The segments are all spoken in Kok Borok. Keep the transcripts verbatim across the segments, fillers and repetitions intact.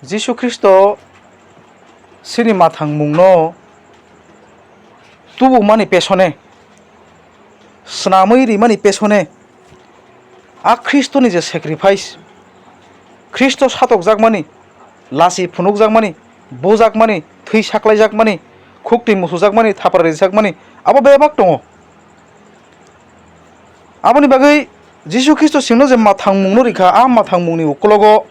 Jisu Khristo chini mathangmungno tubumani pesone, swnamwi rimani pesone, a Khristoni je sacrifice, Khristo satokjakmani, lasi phunukjakmani, bujakmani, thwi saklaijakmani, khuktwi musujakmani, thapra rijakmani, abo bebak tongo. Aboni bagwi Jisu Khristo chwngno je mathangmungno rikha, a mathangmungni ukologo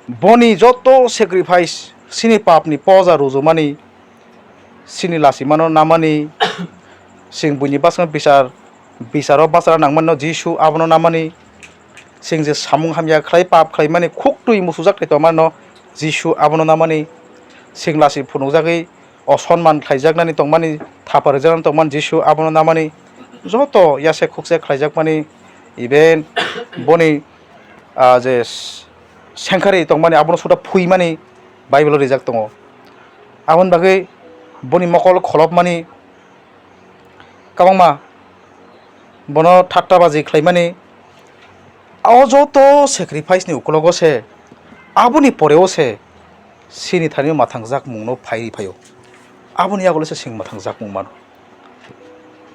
boni joto sacrifice, chini papni poja rujumani, chini lasimano namani, chwng buini bwskango bichar, bicharo bachara nangmanino Jisu abono namani, chwng je samung hamya khlai, pap khlaimani, khuktwi musujak khe tongmanino Jisu abono namani, chwng lasi phunukjagwi osonman khlaijaknani tongmani, thapa rwjaknani tongmani Jisu abono namani, joto yase khukse khlaijakmani, even boni, ah, je s-, sengkhari tongmani abono suda phuimani Bible-o rijak tongo. Aboni bagwi boni mokol kholopmani, kwbangma bono thatta baji khlaimani, o joto sacrifice-ni ukologo se, aboni poreo se chini thani mathangjak mungno phai phaio. Aboni yagulo se chwng mathangjak mung mano.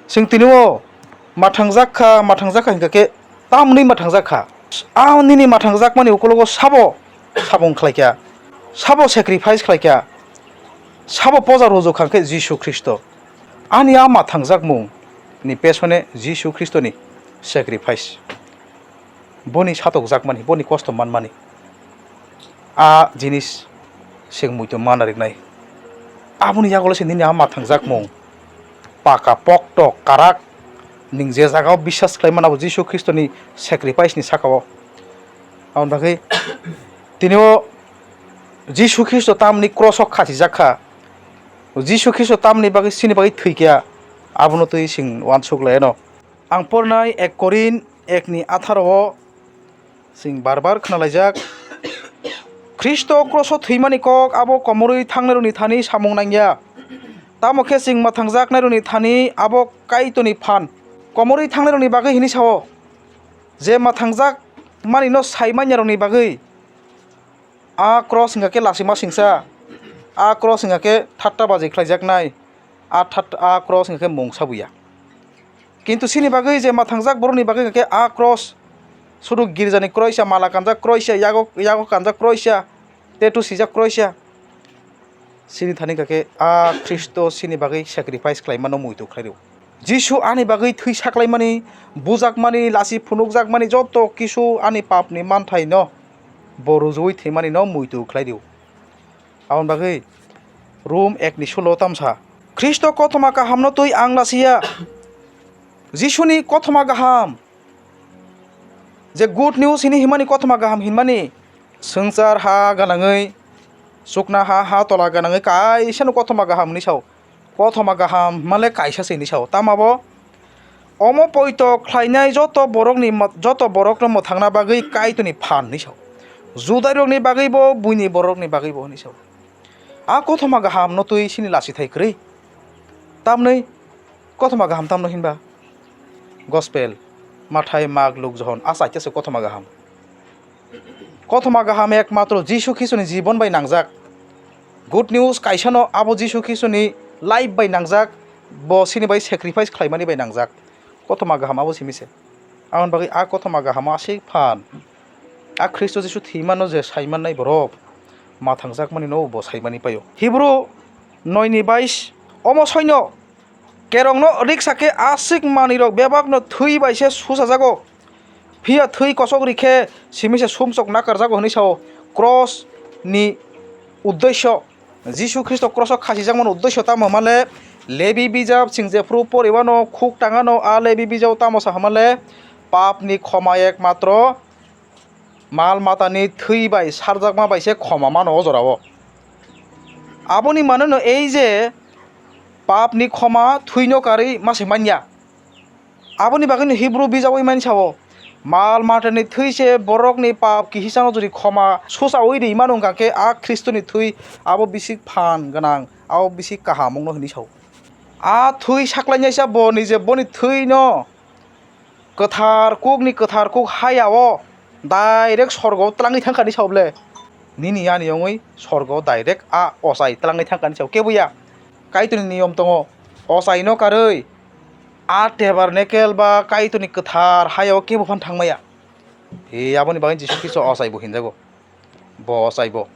Chwng tini o mathangjak kha, mathangjak kha hinkha khe tamni mathangjak kha. A nini mathangjakmani ukologo sabo samung khlai kha, sabo sacrifice khlai kha, sabo poja rujak kha khe Jisu Khristo. Ani a mathangjak mung ni pesone Jisu Khristo ni sacrifice. Boni satokjakmani, boni kosto manmani, a jinis chwng muitu mana riknai. Aboni yagulo se nini a mathangjakmung paka pokto karak nwng je jagao biswas khlai mano abo Jisu Khristoni sacrifice ni saka o. Aboni bagwi tini o Jisu Khristo tamni cross o khachijak kha, Jisu Khristo tamni bagwi chini bagwi thwi kha, abono twi chwng uansuk lai anw. Ang pornai ek Korin ek ni atharo o chwng bar bar khna laijak. Khristo kroso thwimani kok abo komorwi thangnairokni thani samung nangya. Tamo khe chwng mathangjaknairokni thani abo Kaitorni phan. Komorwi thangnairokni bagwi hwnwi sao, je mathangjak manino sai manyarokni bagwi. A cross wngkha khe lachima singsa, a cross wngkha khe thatta baji khlaijaknai, a that-, a cross wngkha khe mungsa buya. Kintu chini bagwi je mathangjak borokni bagwi wngkha khe a cross, sudu girjani kroisa, mala kanjak kroisa, yago, yago kanjak kroisa, tattoo swijak kroisa. Chini thani wngkha khe a Khristo chini bagwi sacrifice khlaimano muitu khlai rw. Jisu ani bagwi thwi saklaimani, bujakmani, lasi phunukjakmani joto kisu ani papni manthaino bo rujui thwimanino muitu khlai rw. Aboni bagwi Rom ek ni sulo tamsa. Khristo kothoma kahamno twi ang lasiya. Jisuni kothoma kaham. Je good news hini himani kothoma kaham hinmani. Swngchar ha ganangwi, chukna ha, ha tola ganangwi kaisano kothoma kaham hwnwi sao. Kothoma kaham hwnmale kaisa se hwnwi sao. Tamo bo? Omo poito khlainai joto borokni mo-, joto borokno mwthangna bagwi Kaitorni phan hwnwi sao. Judairokni bagwibo, buini borokni bagwibo hwnwi sao. A kothoma kaham no twi sini lachithai kwrwi. Tamni kothoma kaham tamno hinba? Gospel, Mathai, Mak, Luk, Johon, a chaita se kothoma kaham. Kothoma kaham ekmatro Jisu Khristoni jibon bai nangjak. Good news kaisano abo Jisu Khristoni life bai nangjak, bo sini bai sacrifice khlaimani bai nangjak. Kothoma kaham abo simi se. Aboni bagwi a kothoma kahamo aswk phan. A Khristo Jisu thwimano je saimannai borok, mathangjakmani no bo saimani paio. Hibru noi ni bais, omo soino, kerongno riksa khe aswk manwirok bebakno thwi bai se suchajago. Phiya thwi kosok ri khe simi se sumsok nakarjago hwnwi sao. Cross ni uddesyo, Jisu Khristo cross o khasijakmani uddesyo tamo hwnmale, Lebi bijap chwng jephru poriwano khuk tangano, a Lebi bijap tamo sa hwnmale, papni khoma ekmatro mal matani thwi bai sarjakma bai se khoma mano o jorao. Aboni manwino ei je papni khoma thwino karwi ma se manya. Aboni bagwino Hibru bijabo imani sao, mal matani thwi se borokni pap kihisano jodi khoma suchaui ri mano wngkha khe a Khristoni thwi abo bisi phan gwnang, abo bisi kaham wngno hwnwi sao. A thwi saklainaisa bo nije boni thwino kwthar kukni kwthar kuk hayao direct sorgo twlangwi thangkha ni sao ble. Nini ani wngwi sorgo direct a ochai twlangwi thangkha hinwi sao kebo ya. Kaitorni niyom tongo, ochaino karwi a tabernacle ba Kaitorni kwthar hayao kebo phan thangmaya. He aboni bagwi Jisu Khristo ochaibo hinjago. Bo ochaibo.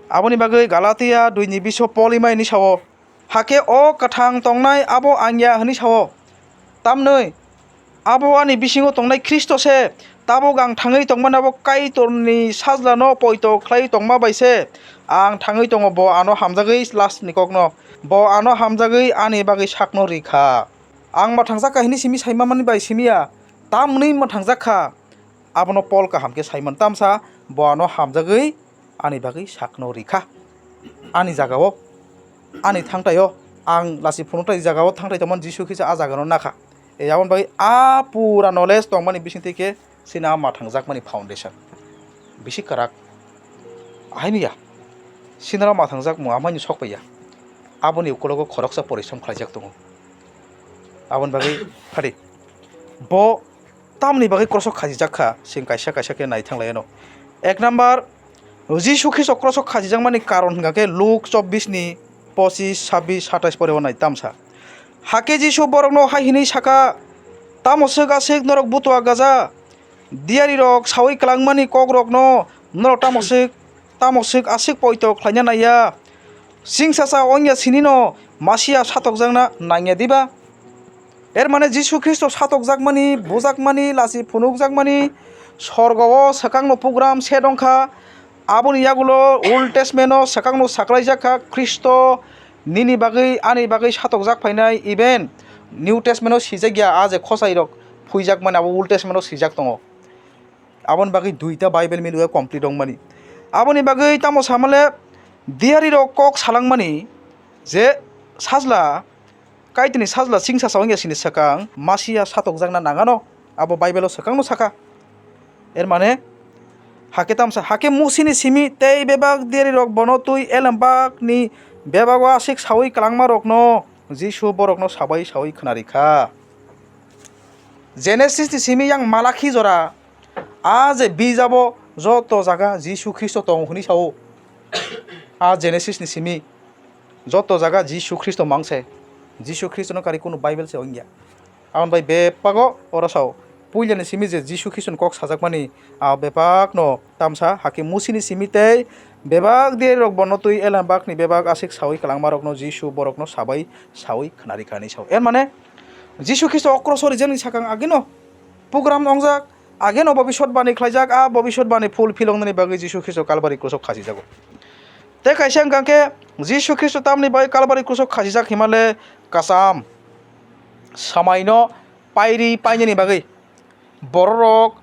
Aboni bagwi Galatia duini biso Pol imai hinwi sao, hakhe o kwthang tongnai abo ang ya hinwi sao. Tamnwi abo ani bisingo tongnai Khristo se. Tabuk ang thangwi tongmani abo Kaitorni sajlano poito khlai tongma bai se ang thangwi tongo. Bo ano hamjagwi lastni kokno, bo ano hamjagwi ani bagwi sakno ri kha. Ang mwthangjak kha hinwi simi saimani bai simi ya, tamni mwthangjak kha. Abono Pol kaham khe saimano, tamsa bo ano hamjagwi ani bagwi sakno ri kha. Ani jagao, ani thangtaio, ang lasi phunuktai jagao thangtai tongmani Jisu Khristo a jagano nakha. E, aboni bagwi a pura knowledge tongmani bisingtwi khe chini a mwthangjakmani foundation bisi kwrak. Ahaino ya, sinaro mwthangjakmung amaino sok pai ya. Aboni ukulogo khoroksa porishrom khlaijak tongo. Aboni bagwi phadi bo tamni bagwi krosok khasijak kha, chwng kaisa kaisa khe nai thang lai anw. Ek number, Jisu Khristo krosok khasijakmani karon hwnkha khe Luk chobbish ni pochis, sabbish, satais pore o nai tamsa. Hakhe Jisu borokno hai hwnwi sakha, "Tamo swk aswk norok butua gaja? Diyarirok saui kwlangmani kokrokno norok tamo swk, tamo swk aswk poito khlaina nai ya? Chwngsacha wngya sinino Masia satokjakna nangya diba?" Er mane Jisu Khristo satokjakmani, bujakmani, lasi phunukjakmani sorgo-o swkangno program set wngkha. Aboni yagulo Old Testament-o swkangno saklaijak kha, Khristo nini bagwi, ani bagwi satokjak phainai. Even New Testament-o sijak ya, a je khochairok phuijakmani abo Old Testament-o sijak tongo. Aboni bagwi duita Bible miliwi complete wngmani. Aboni bagwi tamo samale diyarirok kok salangmani je sajla Kaitorni sajla chwngsacha wngya sini swkang Masia satokjakna nangano, abo Bible-o swkangno sakha. Er mane, hakhe tamsa, hakhe Musini simi tei bebak diyarirok bono twi elembakni bebago aswk saui kwlangmarokno Jisu borokno sabai saui khwnari kha. Genesis-ni simi yang Malakhi jora, a je bijabo joto jaga Jisu Khristo tongo hwnwi sao. A Genesis-ni simi joto jaga Jisu Khristo mang se. Jisu Khristono kari kunu Bible se wngya. Aboni bai bepago oro sao. Puilani simi je Jisu Khristono kok sajakmani, a bebakno tamsa, hakhe Musini simi tei bebak diyarirok bono twi elembakni bebak aswk saui kwlangmarokno Jisu borokno sabai saui khwnari kha hwnwi sao. Er mane, Jisu Khristo o kroso rijani sakang ageno program wngjak, ageno bobiswt bani khlaijak, a bobiswt bani fulfill wngnani bagwi Jisu Khristo Kalbari kroso khasijago. Tei kaisa wngkha khe Jisu Khristo tamni bagwi Kalbari kroso khasijak himale kwcham samaino pairi painani bagwi. Bororok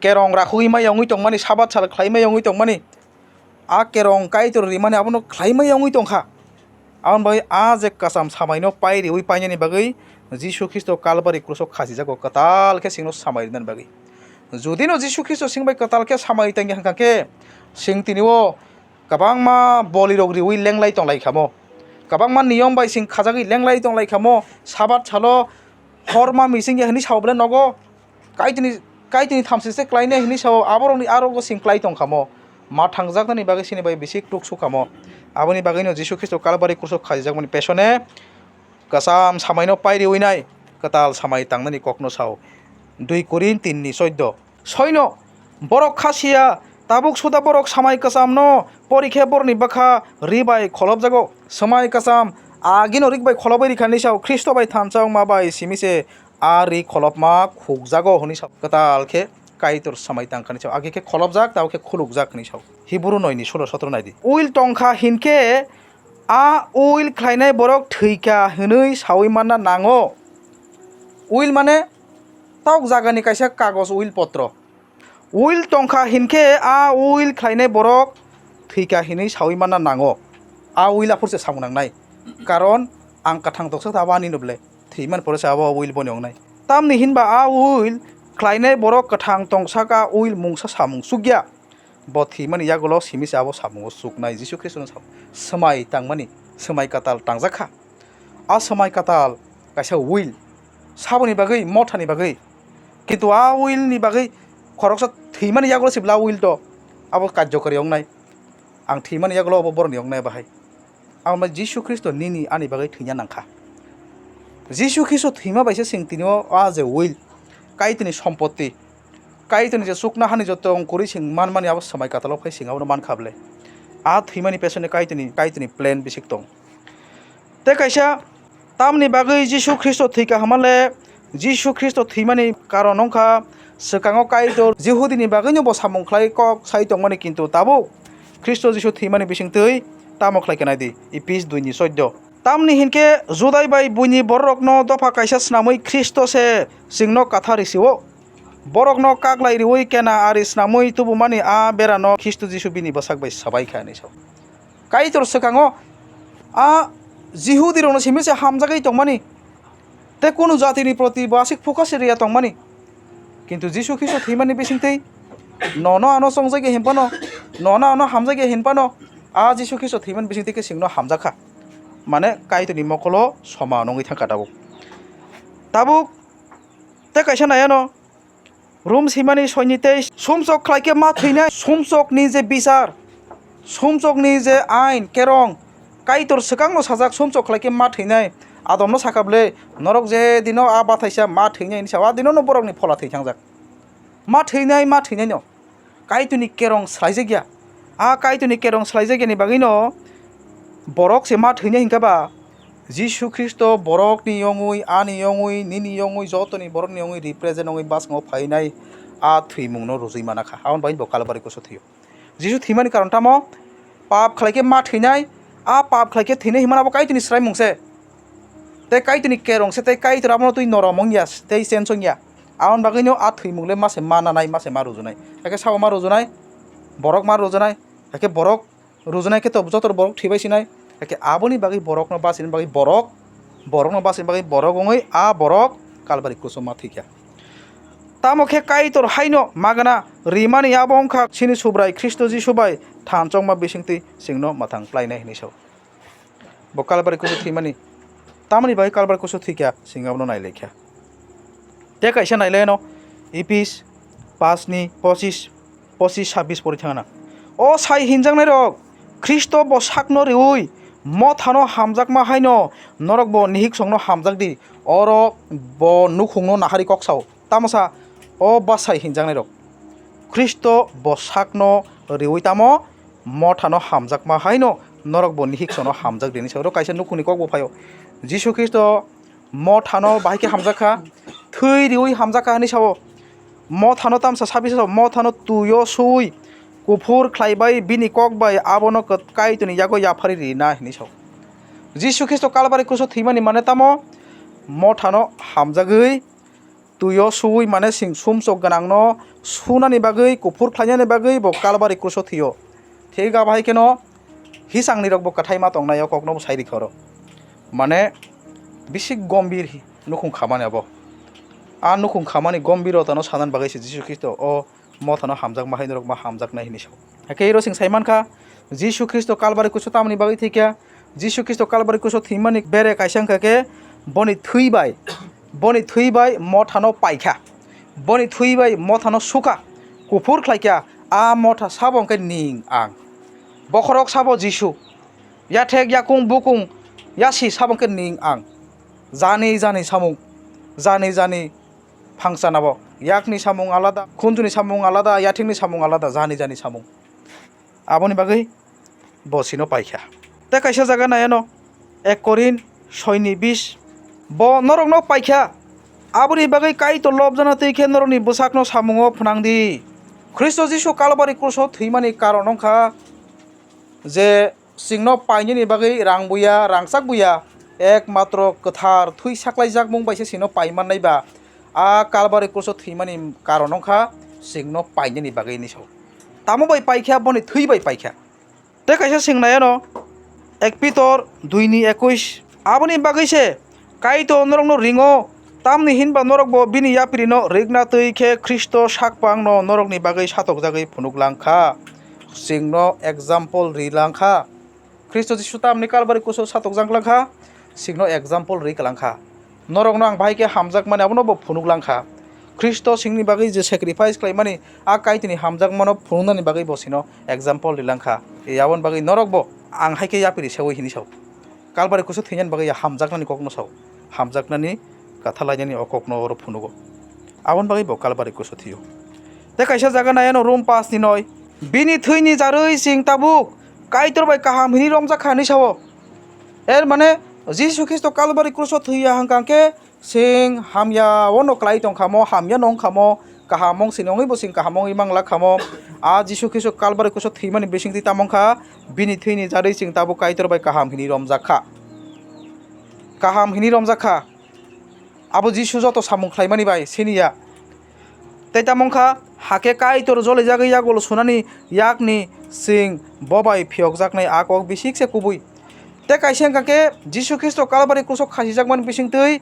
kerong rakhugwi maya wngwi tongmani, Sabat sal khlai maya wngwi tongmani, a kerong Kaitor rimani abono khlai maya wngwi tongkha. Aboni bagwi a je kwcham samaino pai riwi painani bagwi Jisu Khristo Kalbari kroso khasijago kwtal khe chwngno samai rinani bagwi. Judino Jisu Khristo chwng bai kwtal khe samai tangya hwnkha khe chwng tini o kwbangma bolirok riwi lenglai tonglai khamo, kwbangma niyom bai chwng khajagwi lenglai tonglai khamo, Sabat salo horma mising ya hwnwi sao bole nogo. Kaitorni, Kaitorni thamchi se klainai hwnwi sao, aborokni arogo chwng klai tong khamo. Ma thangjaknani bagwi chini bai bisi tuk su khamo. Aboni bagwino Jisu Khristo Kalbari kroso khasijakmani pesone kwcham samaino pai riwi nai, kwtal samai tangnani kokno sao. Dui Korin tin ni choido. Soino, borok kha sia, tabuk suda borok samai kwchamno pori khe borokni bwkha ri bai kholopjago. Samai kwcham agino rik bai kholobwi rikha hwnwi sao, Khristo bai thansa wngma bai simi se a ri kholopma khukjago hwnwi sao. Kwtal khe Kaitor samai tangkha hwnwi sao, age khe kholopjak, tabo khe khulukjak hwnwi sao. Hibru noi ni solo sotro nai di. Uil tongkha hinkhe a uil khlainai borok thwikha hwnwi saui manna nango. Uil mane tok jagani kaisa kagoj uil potro. Uil tongkha hinkhe a uil khlainai borok thwikha hinwi saui manna nango. A uil aphuru se samung nangnai. Karon ang kwthang toksa abo ani no ble. Thwimani pore se abo uil boni wngnai. Tamni hinba a uil khlainai borok kwthang tongsak a uil mungsa samung chukya. Bo thwimani yagulo simi se abo samungo chuknai Jisu Khristono sao. Swmai tangmani, swmai kwtal tangjak kha. A swmai kwtal kaisa uil. Saboni bagwi, mothani bagwi. Kintu a uilni bagwi khoroksa thwimani yagulo se bla uil to. abo karjokari wngnai. Ang thwimani yagulo abo borokni wngnai bahai. Abo wngkha Jisu Khristo nini ani bagwi thwina nangkha. Jisu Khristo thwima baisa chwng tini o a je will, Kaitorni sompotti, Kaitorni je chuknohani joto ongkurwi chwng manmani abo swmai katalo phai chwng abono mankha bwle. A thwimani pesonni Kaitorni, Kaitorni plan bisik tong. Tei kaisa tamni bagwi Jisu Khristo thwikha hwnmale, Jisu Khristo thwimani karon wngkha, swkango Kaitor Jihudini bagwino bo samung khlai kok sai tongmani, kintu tabuk Khristo Jisu thwimani bisingtwi tamo khlai kha nai di, Ephes dui ni soddo. Tamni hinkhe Judai bai buini bororokno dopha kaisa snamwi Khristo se chwngno kathar risi-o. Borokno kaklai riui kena ari snamwi tubumani a berano Khristo Jisu bini bwsak bai sabai kha, hwnwi sao. Kaitor swkango a Jihudirokno simi se hamjagwi tongmani, tei kunu jatini proti bo aswk focus rwya tongmani. Kintu Jisu Khristo thwimani bisingtwi nono ano chongjagya hinphano, nono ano hamjagya hinphano, a Jisu Khristo thwimani bisingtwi khe chwngno hamjakha. Mane Kaitorni mokolo soma nungwi thangkha tabuk. Tabuk tei kaisa nai ano, Rom swimani soini tei sumsok khlai khe ma thwinai, sumsokni je bichar, sumsokni je ain kerong, Kaitor swkangno sajak, sumsok khlai khe ma thwinai. Adomno sakha bwle, norok je dino a bathaisa ma thwinai hwnwi sao, a dinono borokni phola thwi thangjak. Ma thwinai, ma thwinaino. Kaitorni kerong swlaijakya. A Kaitorni kerong swlaijakyani bagwino borok se ma thwinai hinkhe ba, Jisu Khristo borokni yongwi, ani yongwi, nini yongwi, jotoni borokni yongwi represent wngwi bwskango phainai a thwimungno rwjwi mana kha. Aboni bagwi bo Kalbari kuso thwio. Jisu thwimani karon tamo? Pap khlai khe ma thwinai, a pap khlai khe thwinai hinmano abo Kaitorni swraimung se. Tei Kaitorni kerong se, tei Kaitor abono twi norom wngya, tei change wngya. Aboni bagwino a thwimung le ma se ma nanai, ma se ma rwjwnai. Hakhe sabo ma rwjwnai? Borok ma rwjwnai. Hakhe borok rwjwnai khe to joto borok thwibai sinai. Hakhe aboni bagwi borokno bachini bagwi borok, borokno bachini bagwi borok wngwi a borok Kalbari kuso ma thwikha. Tamo khe Kaitor haino magana rimani abo wngkha chini Subrai Khristo Jisu bai thanchokma bisingtwi chwngno mwthang khlainai hwnwi sao. Bo Kalbari kuso thwimani. Tamoni bagwi Kalbari kuso thwikha, chwng abono nailaikha. Tei kaisa nailaino, Ephes paanch ni pochis, pochis sabbish pori thangna. O sai hinjaknairok, Khristo bo sakno riui mothano hamjakma haino norok bo nihiksongno hamjak di. Oro bo nukhungno nahari kok sao. Tamo sa, o bwsai hinjaknairok, Khristo bo sakno riui tamo mothano hamjakma haino norok bo nihiksongno hamjak di hwnwi sao. Oro kaisa nukhungni kok bo phaio. Jisu Khristo mothano bahai khe hamjak kha, thwi riui hamjak kha hwnwi sao. Mothano tamsa sabi sao, mothano twio suui kuphur khlaibai bini kok bai abono kwt-, Kaitorni yago yaphari rina hwnwi sao. Jisu Khristo Kalbari kuso thwimani mane tamo? Mothano hamjagwi twio suui mane sing sumsok gwnangno sunani bagwi, kuphur khlainani bagwi bo Kalbari kuso thwio. Thik abo hai kheno hisangni rokbo kwthai ma tongnai o kokno bo sai rikha oro. Mane bisi gombir hi-, nukhung khamani abo. A nukhung khamani gombirotano sanani bagwi se Jisu Khristo o mothano hamjakma hai norok ma hamjaknai hinwi sao. Hakhe iro chwng sai mankha, Jisu Khristo Kalbari kuso tamoni bagwi thwikha? Jisu Khristo Kalbari kuso thwimani bere kaisa wngkha khe boni thwi bai, boni thwi bai mothano paikha, boni thwi bai mothano sukha, kuphur khlaikha. A motha sabo hwnkhe ning ang. Bokhorok sabo Jisu. Yathek yakung bukung yasi sabo hwnkhe ning ang. Jani jani samung, jani jani phangsa nabo. Yakni samung alada, khunjuni samung alada, yathekni samung alada, jani jani samung. Aboni bagwi bo sino paikha. Tei kaisa jaga nai ano, ek Korin soini bis, bo norokno paikha. Aboni bagwi Kaitor lobjana twi khe norokni bwsakno samungo phnang di. Khristo Jisu Kalbari kruso thwimani karon wngkha je chwngno painani bagwi rang buya, rangchak buya, ekmatro kwthar thwi saklaijakmung bai se chwngno pai mannai ba, a Kalbari kruso thwimani karon wngkha chwngno painani bagwi hinwi sao. Tamo bai paikha? Boni thwi bai paikha. Tei kaisa swng nai ano, ek Pitor dui ni ekwis, aboni bagwi se Kaitor norokno ringo, tamni hinba norokbo bini yaprino rikna twi khe Khristo sakpangno norokni bagwi satokjagwi phunuk lang kha, chwngno example ri lang kha. Khristo Jisu tamni Kalbari kuso satokjak lang kha, chwngno example ri lang kha. Norokno ang bahai khe hamjakmani abono bo phunuk lang kha. Khristo singni bagwi je sacrifice khlaimani, a Kaitorni hamjakmano phunuknani bagwi bo sino example rilangkha. Aboni bagwi norokbo ang hai khe yapiri seui hini sao. Kalbari kusu thwinani bagwi hamjaknani kokno sao. Hamjaknani kwtha lainani o kokno oro phunugo. Aboni bagwi bo Kalbari kusu thwio. Tei kaisa jaga nai ano Rom paanch ni noi. Bini thwini jarwi chwng tabuk Kaitor bai kaham hini romjak kha hinwi sao. Er mane Jisu Khristo Kalbari kruso thwiya hwnkha khe chwng hamya ono klai tong khamo, hamya no wng khamo, kaham wng sini wngwi bo chwng kaham wngwi mang lak khamo. A Jisu Khristo Kalbari kruso thwimani bisingtwi tamo wngkha, bini thwini jarwi chwng tabuk Kaitor bai kaham hini romjak kha. Kaham hini romjak kha. Abo Jisu joto samung khlaimani bai sini ya. Tei tamo wngkha, hakhe Kaitor jolijagwi yagulo sunani yakni chwng bo bai phiyokjaknai a kok bisik se kubui. Tei kaisa wngkha khe Jisu Khristo Kalbari krusok khasijakmani bisingtwi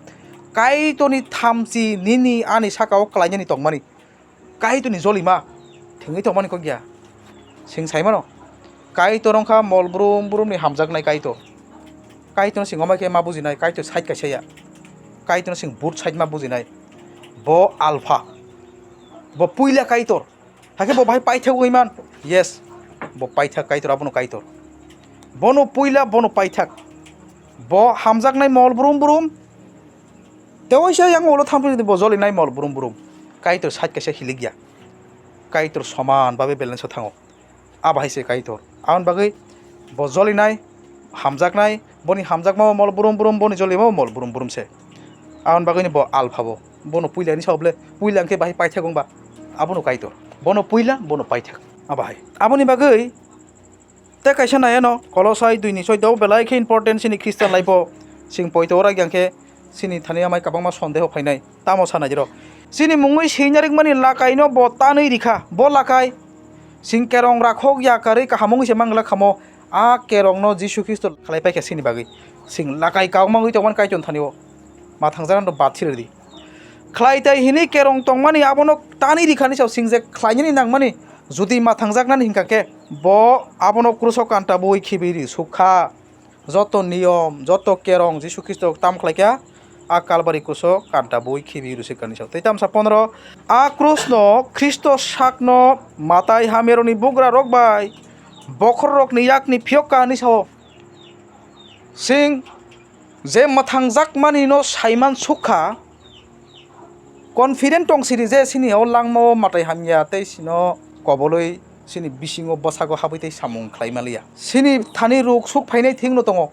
Kaitorni thamchi nini ani saka-o klainani tongmani. Kaitorni jolima thwngwi tongmani kok ya. Chwng sai mano, Kaitor wngkha mol brum brumni hamjaknai Kaitor. Kaitorno chwng omai khe ma bujinai, Kaitor side kaisa ya. Kaitorno chwng both side ma bujinai. Bo Alpha. Bo puila Kaitor. Hakhe bo bahai paithak wngwi man? Yes. Bo paithak Kaitor, abono Kaitor. Bono puila, bono paithak. Bo hamjaknai mol brum brum. Tewaisa yang ulo thampli bo jolinai mol brum brum. Kaitor side kaisa hilikya. Kaitor soman babe balance o thango. Abo hai se Kaitor. Aboni bagwi bo jolinai, hamjaknai, boni hamjakma mol brum brum, boni jolima mol brum brum se. Aboni bagwini bo Alpha bo. Bono puila ni sao ble, puila hwnkhe bahai paithak wngba. Abono Kaitor. Bono puila, bono paithak. Abo hai. Aboni bagwi tei kaisa nai ano Kolosai dui ni soi do belai khe important chini Christian life o. Chwng poito ora yang khe chini thani amai kwbangma sondeho phainai. Tamo sanai rok. Chini mungwi swi narikmani lakaino bo tanwi rikha. Bo lakai chwng kerong rakhok ya karwi kaham wngwi se manglak khamo. A kerongno Jisu Khristo khlai paikha chini bagwi. Chwng lakai kagmangwi tongmani Kaitor thani o. Ma thangjakrano bad siridi. Khlai tai hini kerong tongmani abono tanwi rikha ni sao chwng je khlainani nangmani. Jodi ma thangjaknani hinkha khe bo abono kruso kanta bui khibi ri sukha. Joto niyom, joto kerong Jisu Khristo tam khlaikha, a Kalbari kruso kanta bui khibi rwswk kani sao. Tei tamsa pondro, a krusno Khristo sakno matai hamyarokni bugrarok bai bokhorokni yakni phiyok kani sao. Chwng je mwthangjakmanino saiman sukha, confident tong siri je chini o langmao matai hamya tei chino kobolwi chini bisingo bwsago habwi tei samung khlai maliya. Chini thani ruk suk phainai thikno tongo.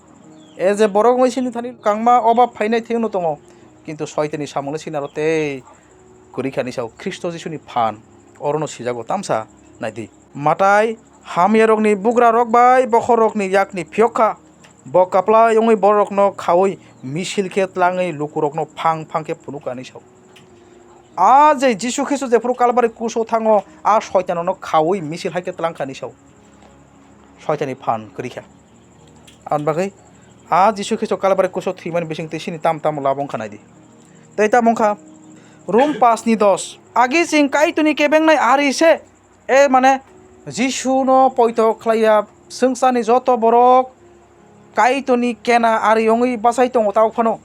E je borok wngwi chini thani kangma obab phainai thikno tongo. Kintu soitani samungno chini aro tei kwrwi kha ni sao Khristo Jisuni phan orono sijago tamsa naidi. Matai hamyarokni bugrarok bai bokhorokni yakni phiyok kha. Bo kaplai wngwi bororokno khaui misil khe tlangwi lukurokno phang phang khe phunuk kha ni sao. A je Jisu Khristo jephuru Kalbari kuso thango, a soitanrokno khaui misil hai khe tlang kha ni sao. Soitani phan kwrwi kha. Aboni bagwi a Jisu Khristo Kalbari kuso thwimani bisingtwi chini tam tamo lab wngkha naidi. Tei tamo wngkha Rom paanch ni dos. Agi chwng Kaitorni kebengnai ari se. E mane Jisuno poito khlaiya swngcharni joto borok Kaitorni kena ari wngwi bachai tongo tabuk phano.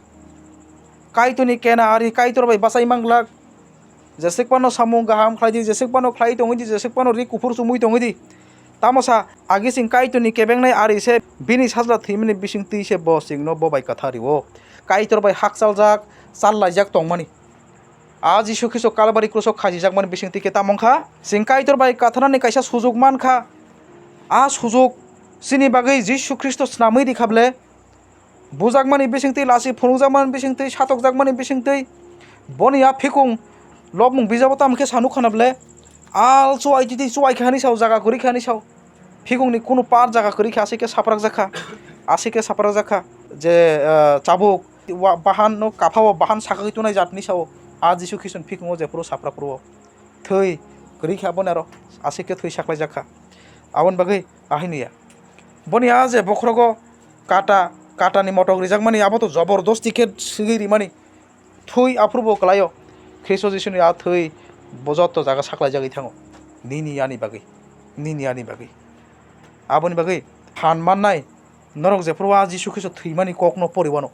Kaitorni kena ari Kaitor bai bachai manglak. Jeswk phano samung kaham khlai di, jeswk phano khlai tongwi di, jeswk phano ri kuphur chumui tongwi di. Tamo sa, agi chwng Kaitorni kebengnai ari se bini sajla thwimani bisingtwi se bo chwngno bo bai kwtha rio. Kaitor bai hakchaljak, challaijak tongmani. A Jisu Khristo Kalbari kruso khasijakmani bisingtwi khe tamo wngkha? Chwng Kaitor bai katharnani kaisa sujuk mankha. A sujuk chini bagwi Jisu Khristo snamwi rikha ble? Bujakmani bisingtwi, lasi phunukjakmani bisingtwi, satokjakmani bisingtwi. Boni a phikung lobmung bijabo tamo khe sa nukha na ble? Al chuwai titi chuwai kha hinwi sao, jaga kwrwi kha hinwi sao. Phikungni kunu par jaga kwrwi kha, aswk khe saprakjak kha. Aswk khe saprakjak kha je, ah, chabuk, wa-, bahan no kapha o bahan sakagwi tonai jat hinwi sao. A Jisu Khristo ni phikungo jephuru sapra phuru o thwi kwrwi kha, boni aro aswk khe thwi saklaijak kha. Aboni bagwi ahai ni ya. Boni a je bokhorogo kata, kata ni motok rijakmani, abo to jobordosti khe swgwi rimani. Thwi aphuru bo kwlaio. Khristo Jisuni a thwi bo joto jaga saklaijagwi thango. Nini ani bagwi. Nini ani bagwi. Aboni bagwi phan mannai norok jephuru a Jisu Khristo thwimani kokno poriwano.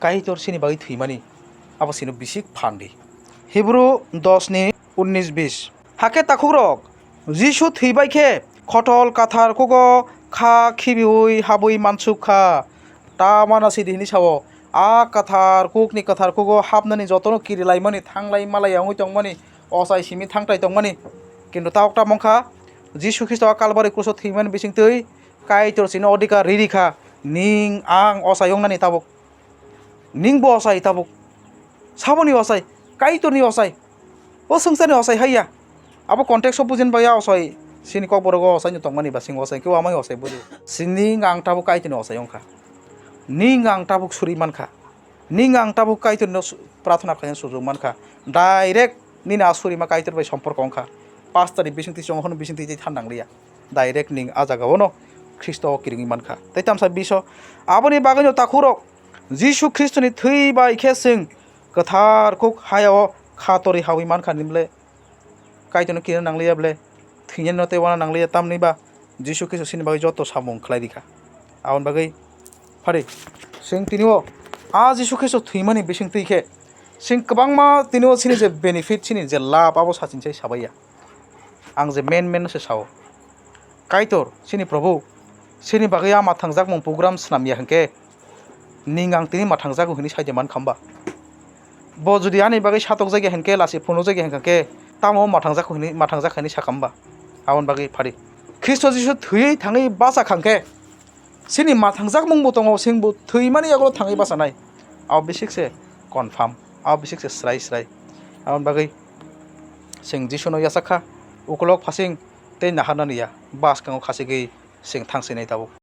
Kaitor chini bagwi thwimani, abo chini bisik phan di. Hibru dos ni unnish bish. Hakhe takhukrok, Jisu thwibai khe khotol kathar kugo kha khibiui habwi mansuk kha. Ta mana sidi hini sao, a kathar kukni kathar kugo hapnani jotono kirilaimani, thanglai malai wngwi tongmani, ochai simi thangtai tongmani. Kintu tabuk tamo wngkha, Jisu Khristo a Kalbari kruso thwimani bisingtwi Kaitor chini odhikar riri kha, ning ang ochai wngnani tabuk. Ningbo ochai tabuk. Saboni ochai, Kaitorni ochai. O swngcharni ochai haiya. Abo context o bujin bai a ochai. Chini kokborok o ochai no tongmani ba sing ochai khe amai ochai buji. Sining ang tabuk Kaitorni ochai wngkha. Ning ang tabuk suri mankha. Ning ang tabuk Kaitorno su-, prathana khlaina sujuk mankha. Direct nini a surima Kaitor bai somporko wngkha. Pastor ni bisingtwi chwng hwn bisingtwi tei than nangliya. Direct ning a jaga ono Khristo o kiringwi mankha. Tei tamsa biso aboni bagwino takhukrok Jisu Khristoni thwi bai khe chwng kwthar kuk hayao kha torwi hawi mankha ni bwle. Kaitorno kirina nangliya bwle, thwinani no tei wana nangliya, tamni ba Jisu Khristo chini bagwi joto samung khlai rikha. Aboni bagwi phari, chwng tini o a Jisu Khristo thwimani bisingtwi khe chwng kwbangma tini o chini je benefit, chini je lab, abo sachin sai sabaiya. Ang je main main no se sao. Kaitor, chini Probhu, chini bagwi a mathangjakmung program swnamya hwnkhe, ning ang tini mathangjago hwnwi saide mankha hwnba? Bo jodi ani bagwi satokjakya hwnkhe, lasi phunukjakya hwnkhe, tamo mathangjago hwnwi, mathangjakha hwnwi sakha hwnba? Aboni bagwi phari. Khristo Jisu thwiwi thangwi bachakha hwnkhe, chini mathangjakmungbo tongo, chwngbo thwimani yagulo thangwi bachanai. Abo bisik se confirm, abo bisik se srai srai. Aboni bagwi chwng Jisuno yachak kha, ukolok phasing tei naharnani ya, bwskango khachigwi chwng thang sinai tabuk.